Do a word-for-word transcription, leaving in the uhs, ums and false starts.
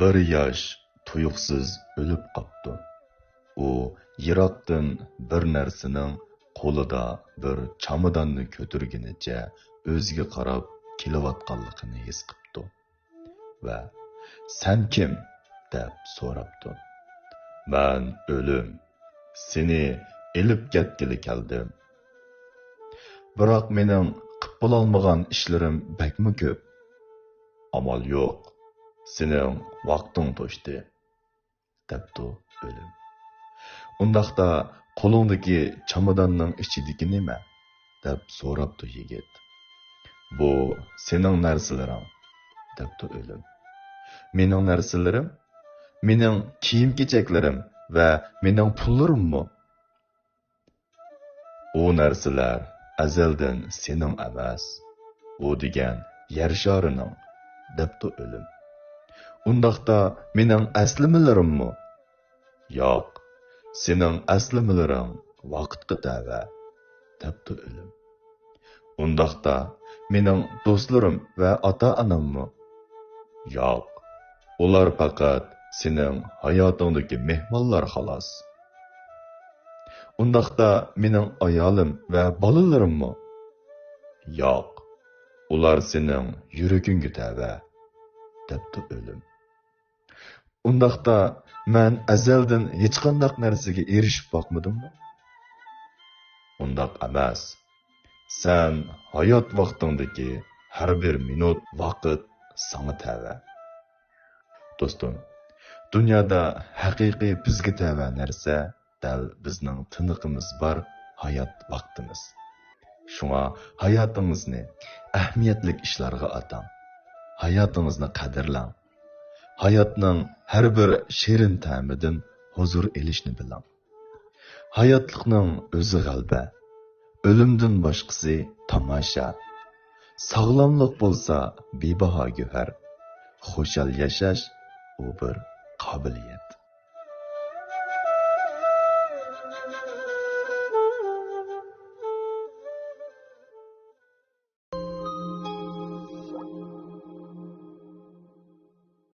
بىر ياش تۇيۇقسىز ئۆلۈپ قاپتۇ. ئۇ يىراقتىن بىر نەرسىنىڭ قولىدا بىر چاماداننى كۆتۈرگىنىچە ئۆزىگە قاراپ كېلىۋاتقانلىقىنى ھېس قىپتۇ ۋە «سەن كىم؟» دەپ سوراپتۇ. «مەن ئۆلۈم، سېنى ئېلىپ كەتكىلى كەلدىم. بىراق مېنىڭ قىپ بولالمىغان ئىشلىرىم بەكمۇ كۆپ. ئامال يوق، سېنىڭ ۋاقتىڭ توشتى» دەپتۇ ئۆلۈم. «ئۇنداقتا قولۇڭدىكى چاماداننىڭ ئىچىدىكى نېمە؟» دەپ سوراپتۇ يىگىت. «بۇ سېنىڭ نەرسىلىرىڭ» دەپتۇ ئۆلۈم. «مېنىڭ نەرسىلىرىم؟ مېنىڭ كىيىم-كېچەكلىرىم ۋە مېنىڭ پۇللىرىممۇ؟» «ئۇ نەرسىلەر ئەزەلدىن سېنىڭ ئەمەس، ئۇ دېگەن يەر شارىنىڭ» دەپتۇ ئۆلۈم. «ئۇنداقتا مېنىڭ ئەسلىمىلىرىممۇ؟» «ياق، سېنىڭ ئەسلىمىلىرىڭ ۋاقىتقا تەۋە» دەپتۇ ئۆلۈم. «ئۇنداقتا مېنىڭ دوستلىرىم ۋە ئاتا-ئاناممۇ؟» «ياق، ئۇلار پەقەت سېنىڭ ھاياتىڭدىكى مېھمانلار خالاس.» «ئۇنداقتا مېنىڭ ئايالىم ۋە بالىلىرىممۇ؟» «ياق، ئۇلار سېنىڭ يۈرىكىڭگە تەۋە» دەپتۇ ئۆلۈم. «ئۇنداقتا مەن ئەزەلدىن ھېچقانداق نەرسىگە ئېرىشىپ باقمىدىممۇ؟» «ئۇنداق ئەمەس. سەن ھايات ۋاقتىڭدىكى ھەر بىر مىنۇت ۋاقىت ساڭا تەۋە.» دوستۇم، دۇنيادا ھەقىقىي بىزگە تەۋە نەرسە دەل بىزنىڭ تىنىقىمىز بار ھايات ۋاقتىمىز. شۇڭا ھاياتىڭىزنى ئەھمىيەتلىك ئىشلارغا ئاتاڭ. ھاياتىڭىزنى قەدىرلەڭ. ھاياتنىڭ ھەر بىر شېرىن تەمىدىن ھۇزۇر ئېلىشنى بىلىڭ. ھاياتلىقنىڭ ئۆزى غەلىبە، ئۆلۈمدىن باشقىسى تاماشا. ساغلاملىق بولسا بىباھا گۆھەر، خۇشال ياشاش ئۇ بىر قابىلىيەت.